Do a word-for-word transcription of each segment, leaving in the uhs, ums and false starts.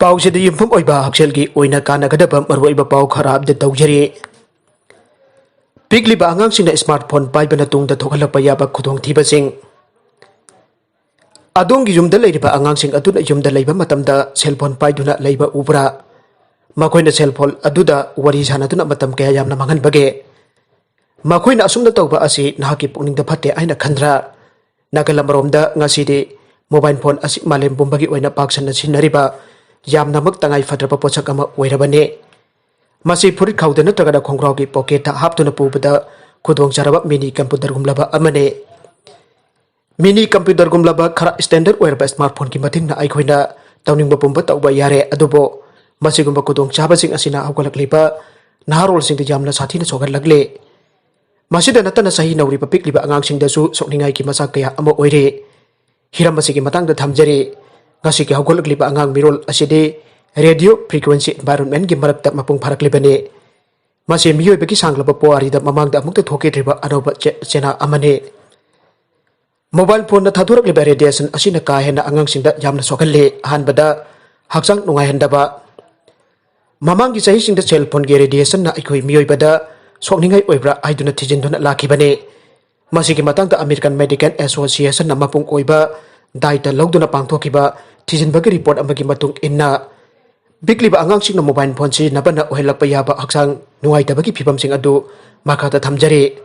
ꯄꯥꯎꯁꯤꯗ ꯌꯨꯝꯐꯝ ꯑꯣꯏꯕ ꯍꯛꯁꯦꯜꯒꯤ ꯑꯣꯏꯅ ꯀꯥꯟꯅꯒꯗꯕ ꯃꯔꯨꯑꯣꯏꯕ ꯄꯥꯎ ꯈꯔ ꯑꯞꯗꯦꯠ ꯇꯧꯖꯔꯤ꯫ ꯄꯤꯛꯂꯤꯕ ꯑꯉꯥꯡꯁꯤꯡꯅ ꯁ꯭ꯃꯥꯔꯠ ꯐꯣꯟ ꯄꯥꯏꯕꯅ ꯇꯨꯡꯗ ꯊꯣꯛꯍꯜꯂꯛꯄ ꯌꯥꯕ ꯈꯨꯗꯣꯡꯊꯤꯕꯁꯤꯡ꯫ ꯑꯗꯣꯝꯒꯤ ꯌꯨꯝꯗ ꯂꯩꯔꯤꯕ ꯑꯉꯥꯡꯁꯤꯡ ꯑꯗꯨꯅ ꯌꯨꯝꯗ ꯂꯩꯕ ꯃꯇꯝꯗ ꯁꯦꯜ ꯐꯣꯟ ꯄꯥꯏꯗꯨꯅ ꯂꯩꯕ ꯎꯕ꯭ꯔꯥ? ꯃꯈꯣꯏꯅ ꯁꯦꯜ ꯐꯣꯟ ꯑꯗꯨꯗ ꯋꯥꯔꯤ ꯁꯥꯟꯅꯗꯨꯅ ꯃꯇꯝ ꯀꯌꯥ ꯌꯥꯝꯅ ꯃꯥꯡꯍꯟꯕꯒꯦ? ꯃꯈꯣꯏꯅ ꯑꯁꯨꯝꯅ ꯇꯧꯕ ꯑꯁꯤ ꯅꯍꯥꯛꯀꯤ ꯄꯨꯛꯅꯤꯡꯗ ꯐꯠꯇꯦ ꯍꯥꯏꯅ ꯈꯟꯗ꯭ꯔꯥ? ꯅꯥꯀꯜ ꯑꯃꯔꯣꯝꯗ, ꯉꯁꯤꯗꯤ ꯃꯣꯕꯥꯏꯜ ꯐꯣꯟ ꯑꯁꯤ ꯃꯥꯂꯦꯝ ꯄꯨꯝꯕꯒꯤ ꯑꯣꯏꯅ ꯄꯥꯛ ꯁꯟꯅ ꯁꯤꯖꯤꯟꯅꯔꯤꯕ ꯌꯥꯝꯅꯃꯛ ꯇꯉꯥꯏ ꯐꯗ꯭ꯔꯕ ꯄꯣꯠꯁꯛ ꯑꯃ ꯑꯣꯏꯔꯕꯅꯤ꯫ ꯃꯁꯤ ꯐꯨꯔꯤꯠ ꯈꯥꯎꯗ ꯅꯠꯇ꯭ꯔꯒꯅ ꯈꯣꯡꯒ꯭ꯔꯥꯎꯒꯤ ꯄꯣꯀꯦꯠꯇ ꯍꯥꯞꯇꯨꯅ ꯄꯨꯕꯗ ꯈꯨꯗꯣꯡꯆꯥꯔꯕ ꯃꯤꯅꯤ ꯀꯝꯄ꯭ꯌꯨꯇꯔꯒꯨꯝꯂꯕ ꯑꯃꯅꯤ꯫ ꯃꯤꯅꯤ ꯀꯝꯄ꯭ꯌꯨꯇꯔꯒꯨꯝꯂꯕ ꯈꯔ ꯁ꯭ꯇꯦꯟꯗꯔꯗ ꯑꯣꯏꯔꯕ ꯁ꯭ꯃꯥꯔꯠ ꯐꯣꯟꯒꯤ ꯃꯇꯦꯡꯅ ꯑꯩꯈꯣꯏꯅ ꯇꯧꯅꯤꯡꯕ ꯄꯨꯝꯕ ꯇꯧꯕ ꯌꯥꯔꯦ, ꯑꯗꯨꯕꯨ ꯃꯁꯤꯒꯨꯝꯕ ꯈꯨꯗꯣꯡꯆꯥꯕꯁꯤꯡ ꯑꯁꯤꯅ ꯍꯧꯒꯠꯂꯛꯂꯤꯕ ꯅꯍꯥꯔꯣꯜꯁꯤꯡꯗ ꯌꯥꯝꯅ ꯁꯥꯊꯤꯅ ꯁꯣꯛꯍꯜꯂꯛꯂꯤ꯫ ꯃꯁꯤꯗ ꯅꯠꯇꯅ ꯆꯍꯤ ꯅꯧꯔꯤꯕ ꯄꯤꯛꯂꯤꯕ ꯑꯉꯥꯡꯁꯤꯡꯗꯁꯨ ꯁꯣꯛꯅꯤꯡꯉꯥꯏꯒꯤ ꯃꯆꯥꯛ ꯀꯌꯥ ꯑꯃ ꯑꯣꯏꯔꯤ꯫ ꯍꯤꯔꯝ ꯑꯁꯤꯒꯤ ꯃꯇꯥꯡꯗ ꯊꯝꯖꯔꯤ꯫ ꯉꯁꯤꯒꯤ ꯍꯧꯒꯠꯂꯛꯂꯤꯕ ꯑꯉꯥꯡ ꯃꯤꯔꯣꯜ ꯑꯁꯤꯗꯤ ꯔꯦꯗꯤꯑꯣ ꯐ꯭ꯔꯤꯀ꯭ꯋꯦꯟꯁꯤ ꯑꯦꯟꯚꯥꯏꯔꯣꯟꯃꯦꯟꯒꯤ ꯃꯔꯛꯇ ꯃꯄꯨꯡ ꯐꯥꯔꯛꯂꯤꯕꯅꯤ꯫ ꯃꯁꯤ ꯃꯤꯑꯣꯏꯕꯒꯤ ꯁꯥꯡꯂꯕ ꯄꯨꯋꯥꯔꯤꯗ ꯃꯃꯥꯡꯗ ꯑꯃꯨꯛꯇ ꯊꯣꯛꯈꯤꯗ꯭ꯔꯤꯕ ꯑꯅꯧꯕ ꯆꯦ-, ꯆꯦꯅꯥ ꯑꯃꯅꯤ꯫ ꯃꯣꯕꯥꯏꯜ ꯐꯣꯟꯅ ꯊꯥꯗꯣꯔꯛꯂꯤꯕ ꯔꯦꯗꯤꯌꯦꯁꯟ ꯑꯁꯤꯅ ꯀꯥ ꯍꯦꯟꯅ ꯑꯉꯥꯡꯁꯤꯡꯗ ꯌꯥꯝꯅ ꯁꯣꯛꯍꯜꯂꯤ꯫ ꯑꯍꯥꯟꯕꯗ, ꯍꯛꯆꯥꯡ ꯅꯨꯡꯉꯥꯏꯍꯟꯗꯕ꯫ ꯃꯃꯥꯡꯒꯤ ꯆꯍꯤꯁꯤꯡꯗ ꯁꯦꯜ ꯐꯣꯟꯒꯤ ꯔꯦꯗꯤꯌꯦꯁꯟꯅ ꯑꯩꯈꯣꯏ ꯃꯤꯑꯣꯏꯕꯗ ꯁꯣꯛꯅꯤꯡꯉꯥꯏ ꯑꯣꯏꯕ꯭ꯔꯥ ꯍꯥꯏꯗꯨꯅ ꯊꯤꯖꯤꯟꯗꯨꯅ ꯂꯥꯛꯈꯤꯕꯅꯤ꯫ ꯃꯁꯤꯒꯤ ꯃꯇꯥꯡꯗ ꯑꯃꯦꯔꯤꯀꯟ ꯃꯦꯗꯤꯀꯦꯜ ꯑꯦꯁꯣꯁꯤꯌꯦꯁꯟꯅ ꯃꯄꯨꯡ ꯑꯣꯏꯕ ꯗꯥꯏꯇ ꯂꯧꯗꯨꯅ ꯄꯥꯡꯊꯣꯛꯈꯤꯕ ꯊꯤꯖꯤꯟꯕꯒꯤ ꯔꯤꯄꯣꯔꯠ ꯑꯃꯒꯤ ꯃꯇꯨꯡ ꯏꯟꯅ, ꯄꯤꯛꯂꯤꯕ ꯑꯉꯥꯡꯁꯤꯡꯅ ꯃꯣꯕꯥꯏꯜ ꯐꯣꯟ ꯁꯤꯖꯤꯟꯅꯕꯅ ꯑꯣꯏꯍꯜꯂꯛꯄ ꯌꯥꯕ ꯍꯛꯆꯥꯡ ꯅꯨꯡꯉꯥꯏꯇꯕꯒꯤ ꯐꯤꯕꯝꯁꯤꯡ ꯑꯗꯨ ꯃꯈꯥꯗ ꯊꯝꯖꯔꯤ꯫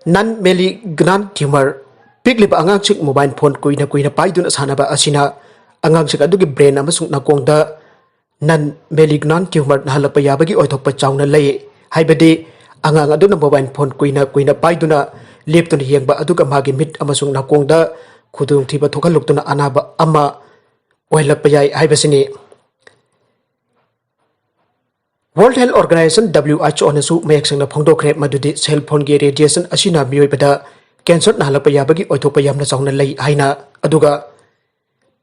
ꯅꯟ ꯃꯦꯂꯤꯒ꯭ꯅꯥꯟ ꯇ꯭ꯌꯨꯃꯔ꯫ ꯄꯤꯛꯂꯤꯕ ꯑꯉꯥꯡꯁꯤꯡ ꯃꯣꯕꯥꯏꯜ ꯐꯣꯟ ꯀꯨꯏꯅ ꯀꯨꯏꯅ ꯄꯥꯏꯗꯨꯅ ꯁꯥꯟꯅꯕ ꯑꯁꯤꯅ ꯑꯉꯥꯡꯁꯤꯡ ꯑꯗꯨꯒꯤ ꯕ꯭ꯔꯦꯟ ꯑꯃꯁꯨꯡ ꯅꯥꯀꯣꯡꯗ ꯅꯟ ꯃꯦꯂꯤꯒ꯭ꯅꯥꯟ ꯇ꯭ꯌꯨꯃꯔ ꯅꯥꯍꯜꯂꯛꯄ ꯌꯥꯕꯒꯤ ꯑꯣꯏꯊꯣꯛꯄ ꯆꯥꯎꯅ ꯂꯩ, ꯍꯥꯏꯕꯗꯤ ꯑꯉꯥꯡ ꯑꯗꯨꯅ ꯃꯣꯕꯥꯏꯜ ꯐꯣꯟ ꯀꯨꯏꯅ ꯀꯨꯏꯅ ꯄꯥꯏꯗꯨꯅ ꯂꯦꯞꯇꯨꯅ ꯌꯦꯡꯕ ꯑꯗꯨꯒ ꯃꯥꯒꯤ ꯃꯤꯠ ꯑꯃꯁꯨꯡ ꯅꯥꯀꯣꯡꯗ ꯈꯨꯗꯣꯡꯊꯤꯕ ꯊꯣꯛꯍꯜꯂꯛꯇꯨꯅ ꯑꯅꯥꯕ ꯑꯃ ꯑꯣꯏꯍꯜꯂꯛꯄ ꯌꯥꯏ ꯍꯥꯏꯕꯁꯤꯅꯤ꯫ World Health Organization, W H O ꯅꯁꯨ ꯃꯌꯦꯛ ꯁꯦꯡꯅ ꯐꯣꯡꯗꯣꯛꯈ꯭ꯔꯦ ꯃꯗꯨꯗꯤ ꯁꯦꯜ ꯐꯣꯟꯒꯤ ꯔꯦꯗꯤꯌꯦꯁꯟ ꯑꯁꯤꯅ ꯃꯤꯑꯣꯏꯕꯗ ꯀꯦꯟꯁꯔ ꯅꯥꯍꯜꯂꯛꯄ ꯌꯥꯕꯒꯤ ꯑꯣꯏꯊꯣꯛꯄ ꯌꯥꯝꯅ ꯆꯥꯎꯅ ꯂꯩ ꯍꯥꯏꯅ꯫ ꯑꯗꯨꯒ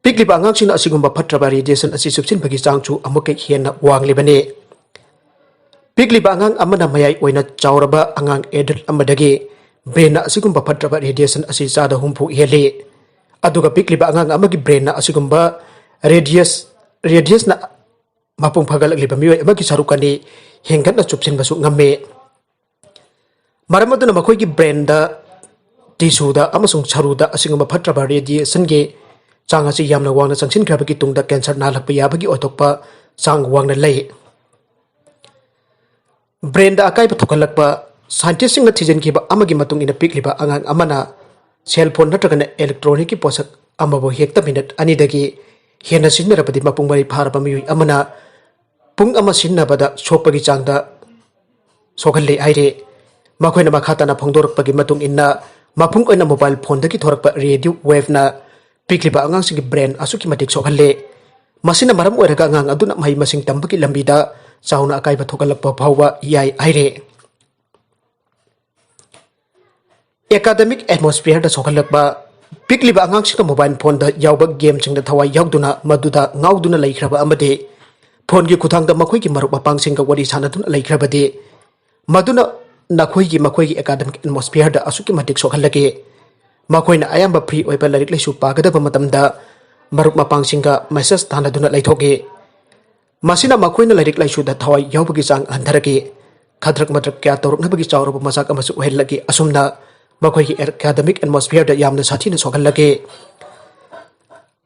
ꯄꯤꯛꯂꯤꯕ ꯑꯉꯥꯡꯁꯤꯡꯅ ꯑꯁꯤꯒꯨꯝꯕ ꯐꯠꯇ꯭ꯔꯕ ꯔꯦꯗꯤꯌꯦꯁꯟ ꯑꯁꯤ ꯆꯨꯞꯁꯤꯟꯕꯒꯤ ꯆꯥꯡꯁꯨ ꯑꯃꯨꯛꯀ ꯍꯦꯟꯅ ꯋꯥꯡꯂꯤꯕꯅꯤ꯫ ꯄꯤꯛꯂꯤꯕ ꯑꯉꯥꯡ ꯑꯃꯅ ꯃꯌꯥꯏ ꯑꯣꯏꯅ ꯆꯥꯎꯔꯕ ꯑꯉꯥꯡ ꯑꯦꯗꯜꯠ ꯑꯃꯗꯒꯤ ꯕ꯭ꯔꯦꯟꯅ ꯑꯁꯤꯒꯨꯝꯕ ꯐꯠꯇ꯭ꯔꯕ ꯔꯦꯗꯤꯌꯦꯁꯟ ꯑꯁꯤ ꯆꯥꯗ ꯍꯨꯝꯐꯨ ꯍꯦꯜꯂꯤ꯫ ꯑꯗꯨꯒ ꯄꯤꯛꯂꯤꯕ ꯑꯉꯥꯡ ꯑꯃꯒꯤ ꯕ꯭ꯔꯦꯟꯅ ꯑꯁꯤꯒꯨꯝꯕ Radius, radiusꯅ ꯃꯄꯨꯡ ꯐꯥꯒꯠꯂꯛꯂꯤꯕ ꯃꯤꯑꯣꯏ ꯑꯃꯒꯤ ꯁꯔꯨꯛ ꯑꯅꯤ ꯍꯦꯟꯒꯠꯅ ꯆꯨꯞꯁꯤꯟꯕꯁꯨ ꯉꯝꯃꯤ꯫ ꯃꯔꯝ ꯑꯗꯨꯅ ꯃꯈꯣꯏꯒꯤ brainꯗ, tissueꯗ ꯑꯃꯁꯨꯡ ꯁꯔꯨꯗ ꯑꯁꯤꯒꯨꯝꯕ ꯐꯠꯇ꯭ꯔꯕ radiationꯒꯤ ꯆꯥꯡ ꯑꯁꯤ ꯌꯥꯝꯅ ꯋꯥꯡꯅ ꯆꯪꯁꯤꯟꯈ꯭ꯔꯕꯒꯤ ꯇꯨꯡꯗ cancer ꯅꯥꯍꯜꯂꯛꯄ ꯌꯥꯕꯒꯤ ꯑꯣꯏꯊꯣꯛꯄ ꯆꯥꯡ ꯋꯥꯡꯅ ꯂꯩ꯫ Brainꯗ ꯑꯀꯥꯏꯕ ꯊꯣꯛꯍꯜꯂꯛꯄ꯫ Scientistꯁꯤꯡꯅ ꯊꯤꯖꯤꯟꯈꯤꯕ ꯑꯃꯒꯤ ꯃꯇꯨꯡ ꯏꯟꯅ, ꯄꯤꯛꯂꯤꯕ ꯑꯉꯥꯡ ꯑꯃꯅ cell phone ꯅꯠꯇ꯭ꯔꯒꯅ electronicꯀꯤ ꯄꯣꯠꯁꯛ ꯑꯃꯕꯨ ꯍꯦꯛꯇ minute ꯑꯅꯤꯗꯒꯤ ꯍꯦꯟꯅ ꯁꯤꯖꯤꯟꯅꯔꯕꯗꯤ ꯃꯄꯨꯡ ꯃꯔꯩ ꯐꯥꯔꯕ ꯃꯤꯑꯣꯏ ꯑꯃꯅ ꯄꯨꯡ ꯑꯃ ꯁꯤꯖꯤꯟꯅꯕꯗ ꯁꯣꯛꯄꯒꯤ ꯆꯥꯡꯗ ꯁꯣꯛꯍꯜꯂꯤ ꯍꯥꯏꯔꯤ꯫ ꯃꯈꯣꯏꯅ ꯃꯈꯥ ꯇꯥꯅ ꯐꯣꯡꯗꯣꯔꯛꯄꯒꯤ ꯃꯇꯨꯡ ꯏꯟꯅ, ꯃꯄꯨꯡ ꯑꯣꯏꯅ mobile phoneꯗꯒꯤ ꯊꯣꯔꯛꯄ radio waveꯅ ꯄꯤꯛꯂꯤꯕ ꯑꯉꯥꯡꯁꯤꯡꯒꯤ brain ꯑꯁꯨꯛꯀꯤ ꯃꯇꯤꯛ ꯁꯣꯛꯍꯜꯂꯦ꯫ ꯃꯁꯤꯅ ꯃꯔꯝ ꯑꯣꯏꯔꯒ ꯑꯉꯥꯡ ꯑꯗꯨꯅ ꯃꯍꯩ ꯃꯁꯤꯡ ꯇꯝꯕꯒꯤ ꯂꯝꯕꯤꯗ ꯆꯥꯎꯅ ꯑꯀꯥꯏꯕ ꯊꯣꯛꯍꯜꯂꯛꯄ ꯐꯥꯎꯕ ꯌꯥꯏ ꯍꯥꯏꯔꯦ꯫ Academic atmosphereꯗ ꯁꯣꯛꯍꯜꯂꯛꯄ꯫ ꯄꯤꯛꯂꯤꯕ ꯑꯉꯥꯡꯁꯤꯡꯅ mobile phoneꯗ ꯌꯥꯎꯕ gameꯁꯤꯡꯗ ꯊꯋꯥꯏ ꯌꯥꯎꯗꯨꯅ, ꯃꯗꯨꯗ ꯉꯥꯎꯗꯨꯅ ꯂꯩꯈ꯭ꯔꯕ ꯑꯃꯗꯤ phoneꯒꯤ ꯈꯨꯠꯊꯥꯡꯗ ꯃꯈꯣꯏꯒꯤ ꯃꯔꯨꯞ ꯃꯄꯥꯡꯁꯤꯡꯒ ꯋꯥꯔꯤ ꯁꯥꯟꯅꯗꯨꯅ ꯂꯩꯈ꯭ꯔꯕꯗꯤ, ꯃꯗꯨꯅ ꯅꯈꯣꯏꯒꯤ, ꯃꯈꯣꯏꯒꯤ academic atmosphereꯗ ꯑꯁꯨꯛꯀꯤ ꯃꯇꯤꯛ ꯁꯣꯛꯍꯜꯂꯒꯦ꯫ ꯃꯈꯣꯏꯅ ꯑꯌꯥꯝꯕ free ꯑꯣꯏꯕ ꯂꯥꯏꯔꯤꯛ ꯂꯥꯏꯁꯨ ꯄꯥꯒꯗꯕ ꯃꯇꯝꯗ ꯃꯔꯨꯞ ꯃꯄꯥꯡꯁꯤꯡꯒ message ꯊꯥꯅꯗꯨꯅ ꯂꯩꯊꯣꯛꯏ꯫ ꯃꯁꯤꯅ ꯃꯈꯣꯏꯅ ꯂꯥꯏꯔꯤꯛ ꯂꯥꯏꯁꯨꯗ ꯊꯋꯥꯏ ꯌꯥꯎꯕꯒꯤ ꯆꯥꯡ ꯍꯟꯊꯔꯛꯏ꯫ ꯈꯗ꯭ꯔꯛ ꯃꯗ꯭ꯔꯛ ꯀꯌꯥ ꯇꯧꯔꯛꯅꯕꯒꯤ ꯆꯥꯎꯔꯕ ꯃꯆꯥꯛ ꯑꯃꯁꯨ ꯑꯣꯏꯍꯜꯂꯛꯏ꯫ ꯑꯁꯨꯝꯅ ꯃꯈꯣꯏꯒꯤ academic atmosphereꯗ ꯌꯥꯝꯅ ꯁꯥꯊꯤꯅ ꯁꯣꯛꯍꯜꯂꯛꯏ꯫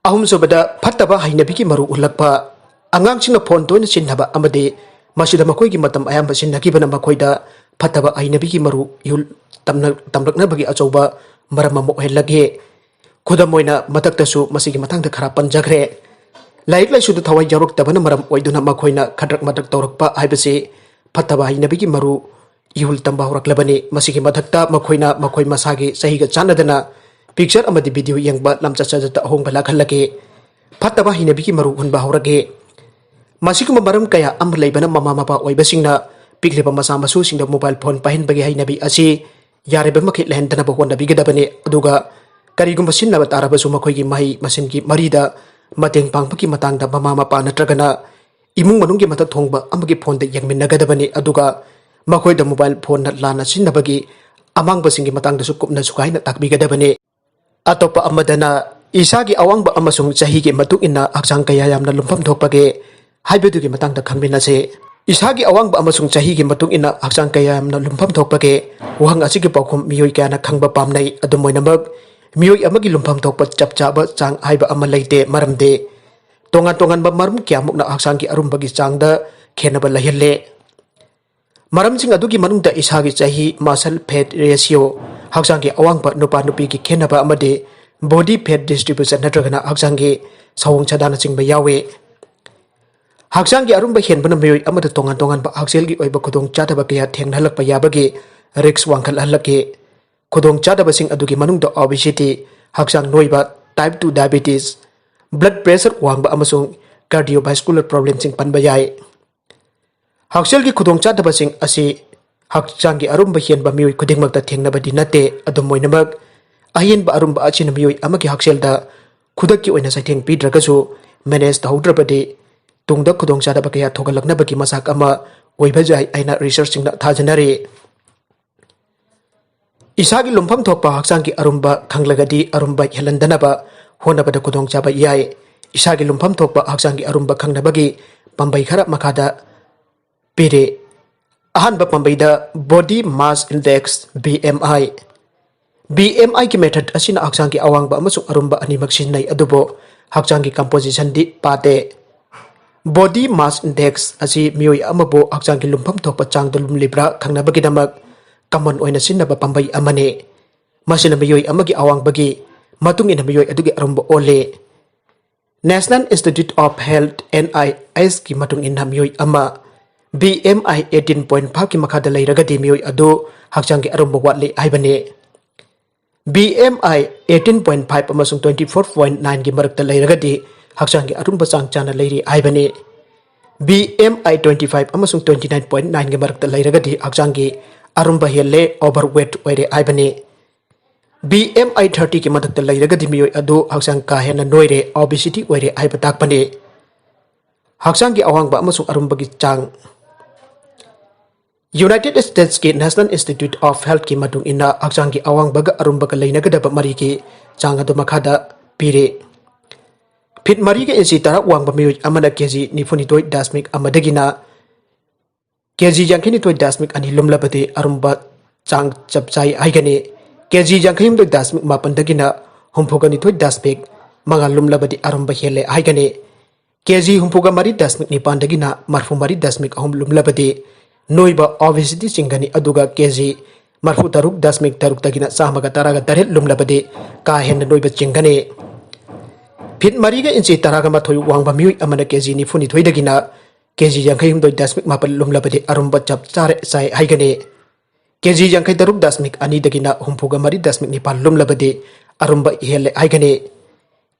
ꯑꯍꯨꯝꯁꯨꯕꯗ, ꯐꯠꯇꯕ ꯍꯩꯅꯕꯤꯒꯤ ꯃꯔꯨ ꯎꯠꯂꯛꯄ꯫ ꯑꯉꯥꯡꯁꯤꯡꯅ phone ꯇꯣꯏꯅ ꯁꯤꯖꯤꯟꯅꯕ ꯑꯃꯗꯤ ꯃꯁꯤꯗ ꯃꯈꯣꯏꯒꯤ ꯃꯇꯝ ꯑꯌꯥꯝꯕ ꯁꯤꯖꯤꯟꯅꯈꯤꯕꯅ ꯃꯈꯣꯏꯗ ꯐꯠꯇꯕ ꯍꯩꯅꯕꯤꯒꯤ ꯃꯔꯨ ꯏꯍꯨꯜ-, ꯇꯝꯅ-, ꯇꯝꯂꯛꯅꯕꯒꯤ ꯑꯆꯧꯕ ꯃꯔꯝ ꯑꯃ ꯑꯣꯏꯍꯜꯂꯛꯏ꯫ ꯈꯨꯗꯝ ꯑꯣꯏꯅ, ꯃꯊꯛꯇꯁꯨ ꯃꯁꯤꯒꯤ ꯃꯇꯥꯡꯗ ꯈꯔ ꯄꯟꯖꯈ꯭ꯔꯦ꯫ ꯂꯥꯏꯔꯤꯛ ꯂꯥꯏꯁꯨꯗ ꯊꯋꯥꯏ ꯌꯥꯎꯔꯛꯇꯕꯅ ꯃꯔꯝ ꯑꯣꯏꯗꯨꯅ ꯃꯈꯣꯏꯅ ꯈꯗ꯭ꯔꯛ ꯃꯗ꯭ꯔꯛ ꯇꯧꯔꯛꯄ ꯍꯥꯏꯕꯁꯤ ꯐꯠꯇꯕ ꯍꯩꯅꯕꯤꯒꯤ ꯃꯔꯨ ꯏꯍꯨꯜ ꯇꯝꯕ ꯍꯧꯔꯛꯂꯕꯅꯤ꯫ ꯃꯁꯤꯒꯤ ꯃꯊꯛꯇ ꯃꯈꯣꯏꯅ ꯃꯈꯣꯏ ꯃꯁꯥꯒꯤ ꯆꯍꯤꯒ ꯆꯥꯟꯅꯗꯅ picture ꯑꯃꯗꯤ video ꯌꯦꯡꯕ, ꯂꯝꯆꯠ ꯁꯥꯖꯠꯇ ꯑꯍꯣꯡꯕ ꯂꯥꯛꯍꯜꯂꯛꯏ꯫ ꯐꯠꯇꯕ ꯍꯩꯅꯕꯤꯒꯤ ꯃꯔꯨ ꯍꯨꯟꯕ ꯍꯧꯔꯛꯏ꯫ ꯃꯁꯤꯒꯨꯝꯕ ꯃꯔꯝ ꯀꯌꯥ ꯑꯃ ꯂꯩꯕꯅ ꯃꯃꯥ ꯃꯄꯥ ꯑꯣꯏꯕꯁꯤꯡꯅ ꯄꯤꯛꯂꯤꯕ ꯃꯆꯥ ꯃꯁꯨꯁꯤꯡꯗ mobile phone ꯄꯥꯏꯍꯟꯕꯒꯤ ꯍꯩꯅꯕꯤ ꯑꯁꯤ ꯌꯥꯔꯤꯕ ꯃꯈꯩ ꯂꯩꯍꯟꯗꯅꯕ ꯍꯣꯠꯅꯕꯤꯒꯗꯕꯅꯤ꯫ ꯑꯗꯨꯒ ꯀꯔꯤꯒꯨꯝꯕ ꯁꯤꯖꯤꯟꯅꯕ ꯇꯥꯔꯕꯁꯨ ꯃꯈꯣꯏꯒꯤ ꯃꯍꯩ ꯃꯁꯤꯡꯒꯤ ꯃꯔꯤꯗ ꯃꯇꯦꯡ ꯄꯥꯡꯕꯒꯤ ꯃꯇꯥꯡꯗ ꯃꯃꯥ ꯃꯄꯥ ꯅꯠꯇ꯭ꯔꯒꯅ ꯏꯃꯨꯡ ꯃꯅꯨꯡꯒꯤ ꯃꯊꯛ ꯊꯣꯡꯕ ꯑꯃꯒꯤ phoneꯗ ꯌꯦꯡꯃꯤꯟꯅꯒꯗꯕꯅꯤ꯫ ꯑꯗꯨꯒ ꯃꯈꯣꯏꯗ mobile phoneꯅ ꯂꯥꯟꯅ ꯁꯤꯖꯤꯟꯅꯕꯒꯤ ꯑꯃꯥꯡꯕꯁꯤꯡꯒꯤ ꯃꯇꯥꯡꯗꯁꯨ ꯀꯨꯞꯅ ꯁꯨꯒꯥꯏꯅ ꯇꯥꯛꯄꯤꯒꯗꯕꯅꯤ꯫ ꯑꯇꯣꯞꯄ ꯑꯃꯗꯅ ꯏꯁꯥꯒꯤ ꯑꯋꯥꯡꯕ ꯑꯃꯁꯨꯡ ꯆꯍꯤꯒꯤ ꯃꯇꯨꯡ ꯏꯟꯅ ꯍꯛꯆꯥꯡ ꯀꯌꯥ ꯌꯥꯝꯅ ꯂꯨꯝꯐꯝ ꯊꯣꯛꯄꯒꯦ ꯍꯥꯏꯕꯗꯨꯒꯤ ꯃꯇꯥꯡꯗ ꯈꯪꯃꯤꯟꯅꯁꯤ꯫ ꯏꯁꯥꯒꯤ ꯑꯋꯥꯡꯕ ꯑꯃꯁꯨꯡ ꯆꯍꯤꯒꯤ ꯃꯇꯨꯡ ꯏꯟꯅ ꯍꯛꯆꯥꯡ ꯀꯌꯥ ꯌꯥꯝꯅ ꯂꯨꯝꯐꯝ ꯊꯣꯛꯄꯒꯦ? ꯋꯥꯍꯪ ꯑꯁꯤꯒꯤ ꯄꯥꯎꯈꯨꯝ ꯃꯤꯑꯣꯏ ꯀꯌꯥꯅ ꯈꯪꯕ ꯄꯥꯝꯅꯩ꯫ ꯑꯗꯨꯝ ꯑꯣꯏꯅꯃꯛ, ꯃꯤꯑꯣꯏ ꯑꯃꯒꯤ ꯂꯨꯝꯐꯝ ꯊꯣꯛꯄ ꯆꯞ ꯆꯥꯕ ꯆꯥꯡ ꯍꯥꯏꯕ ꯑꯃ ꯂꯩꯇꯦ, ꯃꯔꯝꯗꯤ ꯇꯣꯉꯥꯟ ꯇꯣꯉꯥꯟꯕ ꯃꯔꯝ ꯀꯌꯥꯃꯨꯛꯅ ꯍꯛꯆꯥꯡꯒꯤ ꯑꯔꯨꯝꯕꯒꯤ ꯆꯥꯡꯗ ꯈꯦꯠꯅꯕ ꯂꯩꯍꯜꯂꯦ꯫ ꯃꯔꯝꯁꯤꯡ ꯑꯗꯨꯒꯤ ꯃꯅꯨꯡꯗ ꯏꯁꯥꯒꯤ ꯆꯍꯤ, muscle fat ratio, ꯍꯛꯆꯥꯡꯒꯤ ꯑꯋꯥꯡꯕ, ꯅꯨꯄꯥ ꯅꯨꯄꯤꯒꯤ ꯈꯦꯠꯅꯕ ꯑꯃꯗꯤ body fat distribution ꯅꯠꯇ꯭ꯔꯒꯅ ꯍꯛꯆꯥꯡꯒꯤ ꯁꯑꯣꯡ ꯁꯥꯗꯥꯅꯆꯤꯡꯕ ꯌꯥꯎꯏ꯫ ꯍꯛꯆꯥꯡꯒꯤ ꯑꯔꯨꯝꯕ ꯍꯦꯟꯕꯅ ꯃꯤꯑꯣꯏ ꯑꯃꯗ ꯇꯣꯉꯥꯟ ꯇꯣꯉꯥꯟꯕ ꯍꯛꯁꯦꯜꯒꯤ ꯑꯣꯏꯕ ꯈꯨꯗꯣꯡꯆꯥꯗꯕ ꯀꯌꯥ ꯊꯦꯡꯅꯍꯜꯂꯛꯄ ꯌꯥꯕꯒꯤ risk ꯋꯥꯡꯈꯠꯍꯜꯂꯛꯀꯤ꯫ ꯈꯨꯗꯣꯡꯆꯥꯗꯕꯁꯤꯡ ꯑꯗꯨꯒꯤ ꯃꯅꯨꯡꯗ obesity, ꯍꯛꯆꯥꯡ ꯅꯣꯏꯕ, type two diabetes, blood pressure ꯋꯥꯡꯕ ꯑꯃꯁꯨꯡ cardiovascular problemꯁꯤꯡ ꯄꯟꯕ ꯌꯥꯏ꯫ ꯍꯛꯁꯦꯜꯒꯤ ꯈꯨꯗꯣꯡꯆꯥꯗꯕꯁꯤꯡ ꯑꯁꯤ ꯍꯛꯆꯥꯡꯒꯤ ꯑꯔꯨꯝꯕ ꯍꯦꯟꯕ ꯃꯤꯑꯣꯏ ꯈꯨꯗꯤꯡꯃꯛꯇ ꯊꯦꯡꯅꯕꯗꯤ ꯅꯠꯇꯦ꯫ ꯑꯗꯨꯝ ꯑꯣꯏꯅꯃꯛ, ꯑꯍꯦꯟꯕ ꯑꯔꯨꯝꯕ ꯑꯁꯤꯅ ꯃꯤꯑꯣꯏ ꯑꯃꯒꯤ ꯍꯛꯁꯦꯜꯗ ꯈꯨꯗꯛꯀꯤ ꯑꯣꯏꯅ ꯆꯩꯊꯦꯡ ꯄꯤꯗ꯭ꯔꯒꯁꯨ, manage ꯇꯧꯍꯧꯗ꯭ꯔꯕꯗꯤ ꯇꯨꯡꯗ ꯈꯨꯗꯣꯡꯆꯥꯗꯕ ꯀꯌꯥ ꯊꯣꯛꯍꯜꯂꯛꯅꯕꯒꯤ ꯃꯆꯥꯛ ꯑꯃ ꯑꯣꯏꯕ ꯌꯥꯏ ꯍꯥꯏꯅ researchꯁꯤꯡꯅ ꯊꯥꯖꯅꯔꯤ꯫ ꯏꯁꯥꯒꯤ ꯂꯨꯝꯐꯝ ꯊꯣꯛꯄ ꯍꯛꯆꯥꯡꯒꯤ ꯑꯔꯨꯝꯕ ꯈꯪꯂꯒꯗꯤ ꯑꯔꯨꯝꯕ ꯍꯦꯜꯍꯟꯗꯅꯕ ꯍꯣꯠꯅꯕꯗ ꯈꯨꯗꯣꯡꯆꯥꯕ ꯌꯥꯏ꯫ ꯏꯁꯥꯒꯤ ꯂꯨꯝꯐꯝ ꯊꯣꯛꯄ ꯍꯛꯆꯥꯡꯒꯤ ꯑꯔꯨꯝꯕ ꯈꯪꯅꯕꯒꯤ ꯄꯥꯝꯕꯩ ꯈꯔ ꯃꯈꯥꯗ ꯄꯤꯔꯤ꯫ ꯑꯍꯥꯟꯕ ꯄꯥꯝꯕꯩꯗ body mass index, B M I꯫ B M I ꯒꯤ method ꯑꯁꯤꯅ ꯍꯛꯆꯥꯡꯒꯤ ꯑꯋꯥꯡꯕ ꯑꯃꯁꯨꯡ ꯑꯔꯨꯝꯕ ꯑꯅꯤꯃꯛ ꯁꯤꯖꯤꯟꯅꯩ, ꯑꯗꯨꯕꯨ ꯍꯛꯆꯥꯡꯒꯤ compositionꯗꯤ ꯄꯥꯗꯦ꯫ Body mass index ꯑꯁꯤ ꯃꯤꯑꯣꯏ ꯑꯃꯕꯨ ꯍꯛꯆꯥꯡꯒꯤ ꯂꯨꯝꯐꯝ ꯊꯣꯛꯄ ꯆꯥꯡꯗ ꯂꯨꯝꯂꯤꯕ꯭ꯔꯥ ꯈꯪꯅꯕꯒꯤꯗꯃꯛ common ꯑꯣꯏꯅ ꯁꯤꯖꯤꯟꯅꯕ ꯄꯥꯝꯕꯩ ꯑꯃꯅꯤ꯫ ꯃꯁꯤꯅ ꯃꯤꯑꯣꯏ ꯑꯃꯒꯤ ꯑꯋꯥꯡꯕꯒꯤ ꯃꯇꯨꯡ ꯏꯟꯅ ꯃꯤꯑꯣꯏ ꯑꯗꯨꯒꯤ ꯑꯔꯨꯝꯕ ꯑꯣꯜꯂꯤ꯫ National Institute of Health, N I H ꯀꯤ ꯃꯇꯨꯡ ꯏꯟꯅ ꯃꯤꯑꯣꯏ ꯑꯃ B M I eighteen point five ꯀꯤ ꯃꯈꯥꯗ ꯂꯩꯔꯒꯗꯤ ꯃꯤꯑꯣꯏ ꯑꯗꯨ ꯍꯛꯆꯥꯡꯒꯤ ꯑꯔꯨꯝꯕ ꯋꯥꯠꯂꯤ ꯍꯥꯏꯕꯅꯤ꯫ B M I eighteen point five ꯑꯃꯁꯨꯡ twenty four point nine ꯒꯤ ꯃꯔꯛꯇ ꯂꯩꯔꯒꯗꯤ ꯍꯛꯆꯥꯡꯒꯤ ꯑꯔꯨꯝꯕ ꯆꯥꯡ ꯆꯥꯅ ꯂꯩꯔꯤ ꯍꯥꯏꯕꯅꯤ꯫ B M I twenty five ꯑꯃꯁꯨꯡ twenty nine point nine ꯒꯤ ꯃꯔꯛꯇ ꯂꯩꯔꯒꯗꯤ ꯍꯛꯆꯥꯡꯒꯤ ꯑꯔꯨꯝꯕ ꯍꯦꯜꯂꯦ, overweight ꯑꯣꯏꯔꯦ ꯍꯥꯏꯕꯅꯤ꯫ B M I thirty ꯒꯤ ꯃꯊꯛꯇ ꯂꯩꯔꯒꯗꯤ ꯃꯤꯑꯣꯏ ꯑꯗꯨ ꯍꯛꯆꯥꯡ ꯀꯥ ꯍꯦꯟꯅ ꯅꯣꯏꯔꯦ, obesity ꯑꯣꯏꯔꯦ ꯍꯥꯏꯕ ꯇꯥꯛꯄꯅꯤ꯫ ꯍꯛꯆꯥꯡꯒꯤ ꯑꯋꯥꯡꯕ ꯑꯃꯁꯨꯡ ꯑꯔꯨꯝꯕꯒꯤ ꯆꯥꯡ꯫ United States ꯀꯤ National Institute of Health ꯀꯤ ꯃꯇꯨꯡ ꯏꯟꯅ ꯍꯛꯆꯥꯡꯒꯤ ꯑꯋꯥꯡꯕꯒ ꯑꯔꯨꯝꯕꯒ ꯂꯩꯅꯒꯗꯕ ꯃꯔꯤꯒꯤ ꯆꯥꯡ ꯑꯗꯨ ꯃꯈꯥꯗ ꯄꯤꯔꯦ꯫ ꯐꯤꯠ ꯃꯔꯤꯒ ꯏꯟꯆꯤ ꯇꯔꯥ ꯋꯥꯡꯕ ꯃꯤꯑꯣꯏ ꯑꯃꯅ ꯀꯦ ꯖꯤ ꯅꯤꯐꯨꯅꯤꯊꯣꯏ ꯗꯁꯃꯤꯛ ꯑꯃꯗꯒꯤꯅ ꯀꯦ ꯖꯤ ꯌꯥꯡꯈꯩꯅꯤꯊꯣꯏ ꯗꯁꯃꯤꯛ ꯑꯅꯤ ꯂꯨꯝꯂꯕꯗꯤ ꯑꯔꯨꯝꯕ ꯆꯥꯡ ꯆꯞ ꯆꯥꯏ ꯍꯥꯏꯒꯅꯤ꯫ ꯀꯦ ꯖꯤ ꯌꯥꯡꯈꯩꯍꯨꯝꯗꯣꯏ ꯗꯁꯃꯤꯛ ꯃꯥꯄꯟꯗꯒꯤꯅ ꯍꯨꯝꯐꯨꯒ ꯅꯤꯊꯣꯏ ꯗꯁꯃꯤꯛ ꯃꯉꯥ ꯂꯨꯝꯂꯕꯗꯤ ꯑꯔꯨꯝꯕ ꯍꯦꯜꯂꯦ ꯍꯥꯏꯒꯅꯤ꯫ ꯀꯦ ꯖꯤ ꯍꯨꯝꯐꯨꯒ ꯃꯔꯤ ꯗꯁꯃꯤꯛ ꯅꯤꯄꯥꯟꯗꯒꯤꯅ ꯃꯔꯐꯨ ꯃꯔꯤ ꯗꯁꯃꯤꯛ ꯑꯍꯨꯝ ꯂꯨꯝꯂꯕꯗꯤ ꯅꯣꯏꯕ, obesity, ꯆꯤꯡꯒꯅꯤ, ꯑꯗꯨꯒ ꯀꯦ ꯖꯤ ꯃꯔꯐꯨ ꯇꯔꯨꯛ ꯗꯁꯃꯤꯛ ꯇꯔꯨꯛꯇꯒꯤꯅ ꯆꯥꯝꯃꯒ ꯇꯔꯥꯒ ꯇꯔꯦꯠ ꯂꯨꯝꯂꯕꯗꯤ ꯀꯥ ꯍꯦꯟꯅ ꯅꯣꯏꯕ ꯆꯤꯡꯒꯅꯤ꯫ ꯐꯤꯠ ꯃꯔꯤꯒ ꯏꯟꯆꯤ ꯇꯔꯥꯒ ꯃꯥꯊꯣꯏ ꯋꯥꯡꯕ ꯃꯤꯑꯣꯏ ꯑꯃꯅ ꯀꯦ ꯖꯤ ꯅꯤꯐꯨꯅꯤꯊꯣꯏꯗꯒꯤꯅ ꯀꯦ ꯖꯤ ꯌꯥꯡꯈꯩꯍꯨꯝꯗꯣꯏ ꯗꯁꯃꯤꯛ ꯃꯥꯄꯟ ꯂꯨꯝꯂꯕꯗꯤ ꯑꯔꯨꯝꯕ ꯆꯞ ꯆꯥꯔꯦ ꯆꯥꯏ ꯍꯥꯏꯒꯅꯤ꯫ ꯀꯦ ꯖꯤ ꯌꯥꯡꯈꯩ ꯇꯔꯨꯛ ꯗꯁꯃꯤꯛ ꯑꯅꯤꯗꯒꯤꯅ ꯍꯨꯝꯐꯨꯒ ꯃꯔꯤ ꯗꯁꯃꯤꯛ ꯅꯤꯄꯥꯟ ꯂꯨꯝꯂꯕꯗꯤ ꯑꯔꯨꯝꯕ ꯍꯦꯜꯂꯦ ꯍꯥꯏꯒꯅꯤ꯫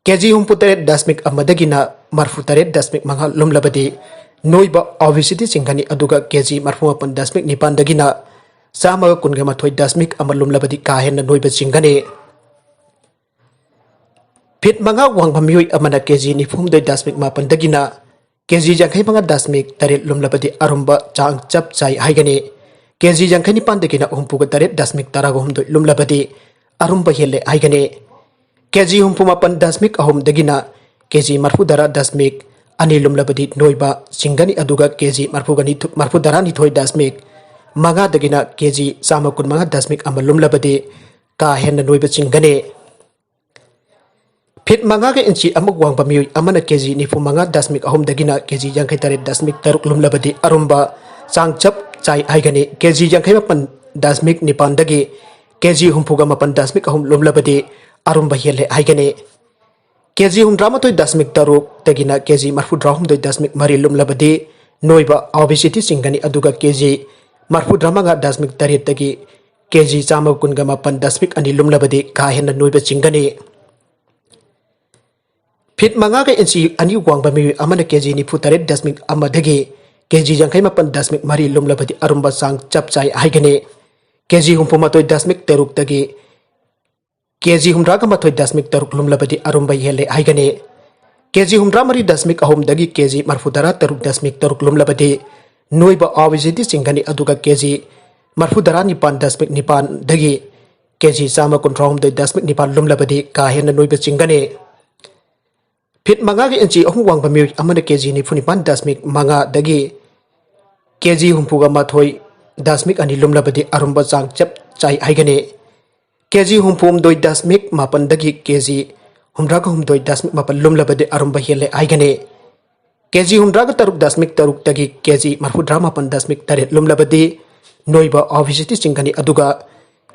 ꯀꯦ ꯖꯤ ꯍꯨꯝꯐꯨ ꯇꯔꯦꯠ ꯗꯁꯃꯤꯛ ꯑꯃꯗꯒꯤꯅ ꯃꯔꯐꯨ ꯇꯔꯦꯠ ꯗꯁꯃꯤꯛ ꯃꯉꯥ ꯂꯨꯝꯂꯕꯗꯤ ꯅꯣꯏꯕ, obesity, ꯆꯤꯡꯒꯅꯤ, ꯑꯗꯨꯒ ꯀꯦ ꯖꯤ ꯃꯔꯐꯨ ꯃꯥꯄꯟ ꯗꯁꯃꯤꯛ ꯅꯤꯄꯥꯟꯗꯒꯤꯅ ꯆꯥꯝꯃꯒ ꯀꯨꯟꯒ ꯃꯥꯊꯣꯏ ꯗꯁꯃꯤꯛ ꯑꯃ ꯂꯨꯝꯂꯕꯗꯤ ꯀꯥ ꯍꯦꯟꯅ ꯅꯣꯏꯕ ꯆꯤꯡꯒꯅꯤ꯫ ꯐꯤꯠ ꯃꯉꯥ ꯋꯥꯡꯕ ꯃꯤꯑꯣꯏ ꯑꯃꯅ ꯀꯦ ꯖꯤ ꯅꯤꯐꯨꯍꯨꯝꯗꯣꯏ ꯗꯁꯃꯤꯛ ꯃꯥꯄꯟꯗꯒꯤꯅ ꯀꯦ ꯖꯤ ꯌꯥꯡꯈꯩ ꯃꯉꯥ ꯗꯁꯃꯤꯛ ꯇꯔꯦꯠ ꯂꯨꯝꯂꯕꯗꯤ ꯑꯔꯨꯝꯕ ꯆꯥꯡ ꯆꯞ ꯆꯥꯏ ꯍꯥꯏꯒꯅꯤ꯫ ꯀꯦ ꯖꯤ ꯌꯥꯡꯈꯩ ꯅꯤꯄꯥꯟꯗꯒꯤꯅ ꯍꯨꯝꯐꯨꯒ ꯇꯔꯦꯠ ꯗꯁꯃꯤꯛ ꯇꯔꯥꯒ ꯍꯨꯝꯗꯣꯏ ꯂꯨꯝꯂꯕꯗꯤ ꯑꯔꯨꯝꯕ ꯍꯦꯜꯂꯦ ꯍꯥꯏꯒꯅꯤ꯫ ꯀꯦ ꯖꯤ ꯍꯨꯝꯐꯨ ꯃꯥꯄꯟ ꯗꯁꯃꯤꯛ ꯑꯍꯨꯝꯗꯒꯤꯅ ꯀꯦ ꯖꯤ ꯃꯔꯐꯨ ꯇꯔꯥ ꯗꯁꯃꯤꯛ ꯑꯅꯤ ꯂꯨꯝꯂꯕꯗꯤ ꯅꯣꯏꯕ ꯆꯤꯡꯒꯅꯤ, ꯑꯗꯨꯒ ꯀꯦ ꯖꯤ ꯃꯔꯐꯨꯒ ꯅꯤꯊꯣꯏ, ꯃꯔꯐꯨ ꯇꯔꯥꯅꯤꯊꯣꯏ ꯗꯁꯃꯤꯛ ꯃꯉꯥꯗꯒꯤꯅ ꯀꯦ ꯖꯤ ꯆꯥꯝꯃ ꯀꯨꯟꯃꯉꯥ ꯗꯁꯃꯤꯛ ꯑꯃ ꯂꯨꯝꯂꯕꯗꯤ ꯀꯥ ꯍꯦꯟꯅ ꯅꯣꯏꯕ ꯆꯤꯡꯒꯅꯤ꯫ ꯐꯤꯠ ꯃꯉꯥꯒ ꯏꯟꯆꯤ ꯑꯃ ꯋꯥꯡꯕ ꯃꯤꯑꯣꯏ ꯑꯃꯅ ꯀꯦ ꯖꯤ ꯅꯤꯐꯨ ꯃꯉꯥ ꯗꯁꯃꯤꯛ ꯑꯍꯨꯝꯗꯒꯤꯅ ꯀꯦ ꯖꯤ ꯌꯥꯡꯈꯩ ꯇꯔꯦꯠ ꯗꯁꯃꯤꯛ ꯇꯔꯨꯛ ꯂꯨꯝꯂꯕꯗꯤ ꯑꯔꯨꯝꯕ ꯆꯥꯡ ꯆꯞ ꯆꯥꯏ ꯍꯥꯏꯒꯅꯤ꯫ ꯀꯦ ꯖꯤ ꯌꯥꯡꯈꯩ ꯃꯥꯄꯟ ꯗꯁꯃꯤꯛ ꯅꯤꯄꯥꯟꯗꯒꯤ ꯀꯦ ꯖꯤ ꯍꯨꯝꯐꯨꯒ ꯃꯥꯄꯟ ꯗꯁꯃꯤꯛ ꯑꯍꯨꯝ ꯂꯨꯝꯂꯕꯗꯤ ꯑꯔꯨꯝꯕ ꯍꯦꯜꯂꯦ ꯍꯥꯏꯒꯅꯤ꯫ ꯀꯦ ꯖꯤ ꯍꯨꯝꯗ꯭ꯔꯥ ꯃꯥꯊꯣꯏ ꯗꯁꯃꯤꯛ ꯇꯔꯨꯛꯇꯒꯤꯅ ꯀꯦ ꯖꯤ ꯃꯔꯐꯨ ꯇꯔꯥ ꯍꯨꯝꯗꯣꯏ ꯗꯁꯃꯤꯛ ꯃꯔꯤ ꯂꯨꯝꯂꯕꯗꯤ ꯅꯣꯏꯕ, obesity, ꯆꯤꯡꯒꯅꯤ, ꯑꯗꯨꯒ ꯀꯦ ꯖꯤ ꯃꯔꯐꯨ ꯇꯔꯥ ꯃꯉꯥ ꯗꯁꯃꯤꯛ ꯇꯔꯦꯠꯇꯒꯤ ꯀꯦ ꯖꯤ ꯆꯥꯝꯃ ꯀꯨꯟꯒ ꯃꯥꯄꯟ ꯗꯁꯃꯤꯛ ꯑꯅꯤ ꯂꯨꯝꯂꯕꯗꯤ ꯀꯥ ꯍꯦꯟꯅ ꯅꯣꯏꯕ ꯆꯤꯡꯒꯅꯤ꯫ ꯐꯤꯠ ꯃꯉꯥꯒ ꯏꯟꯆꯤ ꯑꯅꯤ ꯋꯥꯡꯕ ꯃꯤꯑꯣꯏ ꯑꯃꯅ ꯀꯦ ꯖꯤ ꯅꯤꯐꯨ ꯇꯔꯦꯠ ꯗꯁꯃꯤꯛ ꯑꯃꯗꯒꯤ ꯀꯦ ꯖꯤ ꯌꯥꯡꯈꯩ ꯃꯥꯄꯟ ꯗꯁꯃꯤꯛ ꯃꯔꯤ ꯂꯨꯝꯂꯕꯗꯤ ꯑꯔꯨꯝꯕ ꯆꯥꯡ ꯆꯞ ꯆꯥꯏ ꯍꯥꯏꯒꯅꯤ꯫ ꯀꯦ ꯖꯤ ꯍꯨꯝꯐꯨ ꯃꯥꯊꯣꯏ ꯗꯁꯃꯤꯛ ꯇꯔꯨꯛꯇꯒꯤ ꯀꯦ ꯖꯤ ꯍꯨꯝꯗ꯭ꯔꯥꯒ ꯃꯥꯊꯣꯏ ꯗꯁꯃꯤꯛ ꯇꯔꯨꯛ ꯂꯨꯝꯂꯕꯗꯤ ꯑꯔꯨꯝꯕ ꯍꯦꯜꯂꯦ ꯍꯥꯏꯒꯅꯤ꯫ ꯀꯦ ꯖꯤ ꯍꯨꯝꯗ꯭ꯔꯥ ꯃꯔꯤ ꯗꯁꯃꯤꯛ ꯑꯍꯨꯝꯗꯒꯤ ꯀꯦ ꯖꯤ ꯃꯔꯐꯨ ꯇꯔꯥ ꯇꯔꯨꯛ ꯗꯁꯃꯤꯛ ꯇꯔꯨꯛ ꯂꯨꯝꯂꯕꯗꯤ ꯅꯣꯏꯕ, obesity, ꯆꯤꯡꯒꯅꯤ, ꯑꯗꯨꯒ ꯀꯦ ꯖꯤ ꯃꯔꯐꯨ ꯇꯔꯥ ꯅꯤꯄꯥꯟ ꯗꯁꯃꯤꯛ ꯅꯤꯄꯥꯟꯗꯒꯤ ꯀꯦ ꯖꯤ ꯆꯥꯝꯃ ꯀꯨꯟꯊ꯭ꯔꯥ ꯍꯨꯝꯗꯣꯏ ꯗꯁꯃꯤꯛ ꯅꯤꯄꯥꯜ ꯂꯨꯝꯂꯕꯗꯤ ꯀꯥ ꯍꯦꯟꯅ ꯅꯣꯏꯕ ꯆꯤꯡꯒꯅꯤ꯫ ꯐꯤꯠ ꯃꯉꯥꯒꯤ ꯏꯟꯆꯤ ꯑꯍꯨꯝ ꯋꯥꯡꯕ ꯃꯤꯑꯣꯏ ꯑꯃꯅ ꯀꯦ ꯖꯤ ꯅꯤꯐꯨ ꯅꯤꯄꯥꯜ ꯗꯁꯃꯤꯛ ꯃꯉꯥꯗꯒꯤ ꯀꯦ ꯖꯤ ꯍꯨꯝꯐꯨꯒ ꯃꯥꯊꯣꯏ ꯗꯁꯃꯤꯛ ꯑꯅꯤ ꯂꯨꯝꯂꯕꯗꯤ ꯑꯔꯨꯝꯕ ꯆꯥꯡ ꯆꯞ ꯆꯥꯏ ꯍꯥꯏꯒꯅꯤ꯫ ꯀꯦ ꯖꯤ ꯍꯨꯝꯐꯨ ꯍꯨꯝꯗꯣꯏ ꯗꯁꯃꯤꯛ ꯃꯥꯄꯜꯗꯒꯤ ꯀꯦ ꯖꯤ ꯍꯨꯝꯗ꯭ꯔꯥꯒ ꯍꯨꯝꯗꯣꯏ ꯗꯁꯃꯤꯛ ꯃꯥꯄꯜ ꯂꯨꯝꯂꯕꯗꯤ ꯑꯔꯨꯝꯕ ꯍꯦꯜꯂꯦ ꯍꯥꯏꯒꯅꯤ꯫ ꯀꯦ ꯖꯤ ꯍꯨꯝꯗ꯭ꯔꯥꯒ ꯇꯔꯨꯛ ꯗꯁꯃꯤꯛ ꯇꯔꯨꯛꯇꯒꯤ ꯀꯦ ꯖꯤ ꯃꯔꯐꯨꯇꯔꯥ ꯃꯥꯄꯜ ꯗꯁꯃꯤꯛ ꯇꯔꯦꯠ ꯂꯨꯝꯂꯕꯗꯤ ꯅꯣꯏꯕ, obesity, ꯆꯤꯡꯒꯅꯤ, ꯑꯗꯨꯒ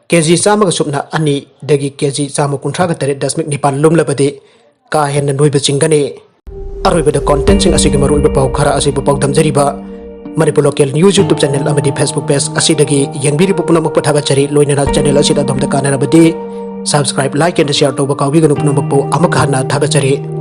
ꯀꯦ ꯖꯤ ꯆꯥꯝꯃꯒ ꯁꯨꯞꯅ ꯑꯅꯤꯗꯒꯤ ꯀꯦ ꯖꯤ ꯆꯥꯝꯃ ꯀꯨꯟꯊ꯭ꯔꯥꯒ ꯇꯔꯦꯠ ꯗꯁꯃꯤꯛ ꯅꯤꯄꯥꯜ ꯂꯨꯝꯂꯕꯗꯤ ꯀꯥ ꯍꯦꯟꯅ ꯅꯣꯏꯕ ꯆꯤꯡꯒꯅꯤ꯫ ꯑꯔꯣꯏꯕꯗ contentꯁꯤꯡ ꯑꯁꯤꯒꯤ ꯃꯔꯨꯑꯣꯏꯕ ꯄꯥꯎ ꯈꯔ ꯑꯁꯤꯕꯨ ꯄꯥꯎꯗꯝꯖꯔꯤꯕ Manipur Local News YouTube channel ꯑꯃꯗꯤ Facebook page ꯑꯁꯤꯗꯒꯤ ꯌꯦꯡꯕꯤꯔꯤꯕ ꯄꯨꯝꯅꯃꯛꯄꯨ ꯊꯥꯒꯠꯆꯔꯤ꯫ ꯂꯣꯏꯅꯅ channel ꯑꯁꯤꯗ ꯑꯗꯣꯝꯗ ꯀꯥꯟꯅꯔꯕꯗꯤ subscribe, like and share ꯇꯧꯕ ꯀꯥꯎꯕꯤꯒꯅꯨ꯫ ꯄꯨꯝꯅꯃꯛꯄꯨ ꯑꯃꯨꯛ ꯍꯟꯅ ꯊꯥꯒꯠꯆꯔꯤ꯫